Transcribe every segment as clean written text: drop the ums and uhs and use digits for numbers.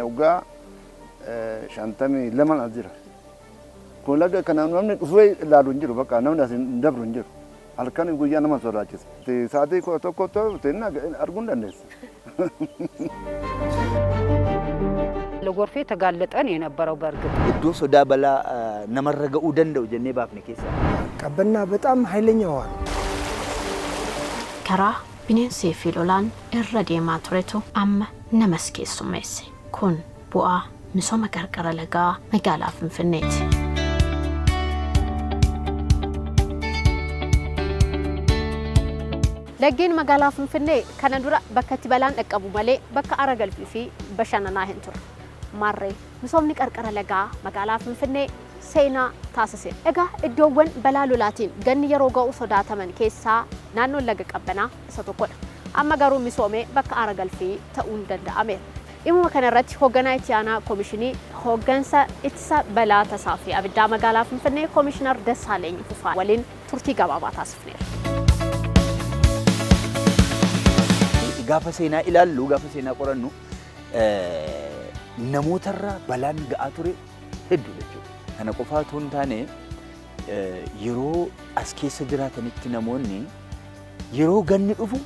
Waggaa 52 as jira. Kun laga kana namni dhufee ilaalu hin jiru, bakka namni as hin dabru hin jiru. Halkan guyyaa nama sodaachisa. Sa'aatii 11 arguu hin dandeessa. ለጎርፍ የተጋለጠ ነው የነበረው። በእርግጥ Iddoo sodaa balaa namarra ga'uu danda'u jennee baafne keessaa. ቀበና በጣም ኃይለኛ ውሃ ነው። Karaa bineensii fi lolaan irra deemaa turetu amma namas keessummeesse. Kun bu'aa misooma qarqara lagaa magaalaa Finfinneeti. Laggeen magaalaa Finfinnee kana dura bakka itti balaan dhaqqabu malee bakka aara galfii fi bashannanaa hin turre. Maarree, misoomni qarqara lagaa magaalaa Finfinnee seenaa taasiseera. Egaa iddoowwan balaa lolaatiin ganni yeroo ga'u sodaataman keessaa naannoon Laga Qabbanaa isa tokkodha. Amma garuu misoomee bakka aara galfii ta'uun danda'ameera. Dhimma kanarratti hoogganaa itti aanaa koomishinii hooggansa ittisa balaa tasaa fi abiddaa magaalaa Finfinnee, Koomishinar Dassaaleny Fufaa waliin turtii gabaabaa taasifneera. Gaafa seenaa ilaallu, gaafa seenaa qorannu, namootarra balaan ga'aa ture hedduu jechuudha. Kana qofaa otoo hin taane, yeroo as keessa jiraatanitti namoonni yeroo ganni dhufu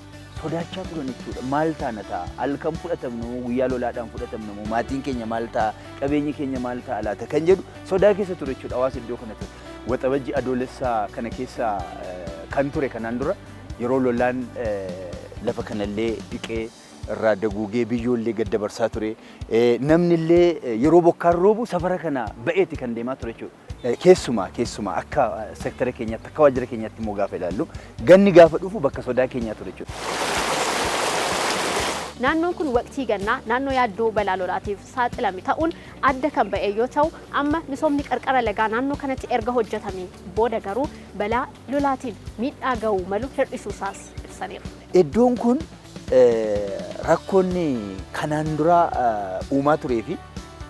sodaachaa turan jechuudha. Maal taana ta'a? Halkan fudhatamnu moo, guyyaa lolaadhaan fudhatamnu moo, maatiin keenya maal ta'a? Qabeenyi keenya maal ta'a laata kan jedhu sodaa keessa ture jechuudha hawaasa iddoo kana ture. Waxabajji, Adoolessaa kana keessa kan ture kanaan dura yeroo lolaan lafa kanallee dhiqee irraa daguugee biyyoollee gad dabarsaa ture. Namni illee yeroo bokkaan roobu safara kana ba'eeti kan deemaa ture jechuudha. Keessumaa akka sektara keenyaatti, akka waajjira keenyaatti immoo gaafa ilaallu, ganni gaafa dhufu bakka sodaa keenyaa ture jechuudha. Naannoon kun waqtii gannaa naannoo yaaddoo balaa lolaatiif saaxilame ta'uun adda kan ba'e yoo ta'u, amma misoomni qarqara lagaa naannoo kanatti erga hojjetamee booda garuu balaa lolaatiin miidhaa ga'uu malu hir'isuusaas ibsaniiru. Iddoon kun rakkoonni kanaan dura uumaa turee fi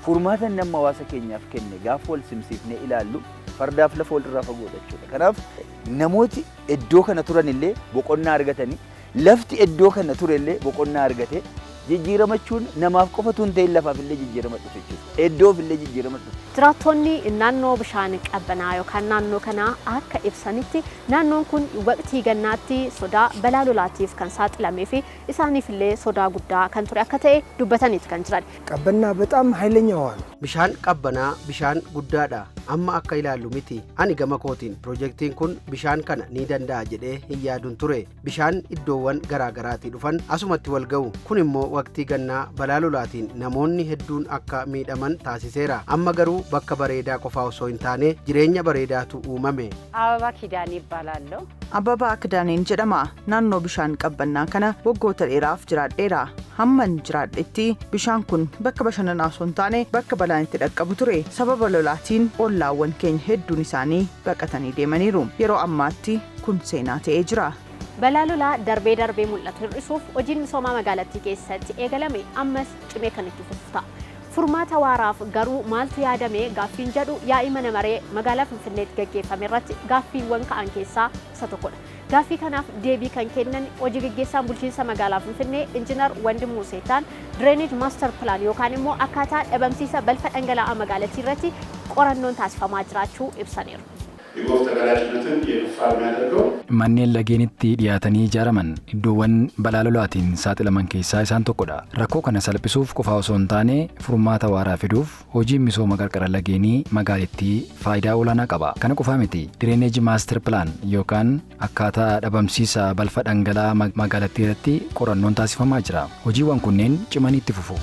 furmaata inni amma hawaasa keenyaaf kenne gaafa wal simsiifnee ilaallu, fardaaf lafa walirraa fagoodha jechuudha. Kanaaf namooti iddoo kana turan illee boqonnaa argatanii, lafti iddoo kana ture illee boqonnaa argate, jijjiiramachuun namaaf qofatu hin ta'in, lafaaf illee jijjiirama dhufe jechuudha. Iddoof illee jijjiirama dhufe. Jiraattonni naannoo bishaan Qabbanaa yookaan naannoo kanaa akka ibsanitti, naannoon kun waqtii gannaatti sodaa balaa lolaatiif kan saaxilamee fi isaaniif illee sodaa guddaa kan ture akka ta'e dubbataniiti kan jiran. ቀበና በጣም ኃይለኛ ውሃ ነው። Bishaan Qabbanaa bishaan guddaadha. Amma akka ilaallu miti. Ani gama kootiin piroojeektiin kun bishaan kana ni danda'a jedhee hin yaadun ture. Bishaan iddoowwan garaa garaatii dhufan asumatti wal ga'u. Kun immoo waqtii gannaa balaa lolaatiin namoonni hedduun akka miidhaman taasiseera. Amma garuu bakka bareedaa qofaa osoo hin taane jireenya bareedaatu uumame. አበባ ኪዳኔ እባላለሁ። Ababaa Kidaaneen jedhama. Naannoo bishaan Qabbannaa kana waggoota dheeraaf jiraadheera. Hamman jiraadhetti bishaan kun bakka bashannanaa osoo hin taane bakka balaan itti dhaqqabu ture. Sababa lolaatiin ollaawwan keenya hedduun isaanii baqatanii deemaniiru. Yeroo ammaatti kun seenaa ta'ee jira. Balaa lolaa darbee darbee mul'atu hir'isuuf hojiin misoomaa magaalattii keessatti eegalame ammas cimee kan itti fufu ta'a. Furmaata waaraaf garuu maaltu yaadame gaaffiin jedhu yaa'ii mana maree magaalaa Finfinneetti gaggeeffame irratti gaaffiiwwan ka'an keessaa isa tokkodha. Gaaffii kanaaf deebii kan kennan hojii gaggeessaan bulchiinsa magaalaa Finfinnee Injiinar Wandimuu Seetaan, drainage master plan yookaan immoo akkaataa dhabamsiisa balfa dhangala'aa magaalattii irratti qorannoon taasifamaa jiraachuu ibsaniiru. የጎርፍ ተጋላጭነትን የከፋ የሚያደርገው Manneen lageenitti dhiyaatanii ijaaraman iddoowwan balaa lolaatiin saaxilaman keessaa isaan tokkodha. Rakkoo kana salphisuuf qofaa osoo hin taane furmaata waaraa fiduuf hojiin misooma qarqara lageenii magaalittii faayidaa olaanaa qaba. Kana qofaa miti, drainage master plan yookaan akkaataa dhabamsiisa balfa dhangala'aa magaalattii irratti qorannoon taasifamaa jira. Hojiiwwan kunneen cimanii itti fufu.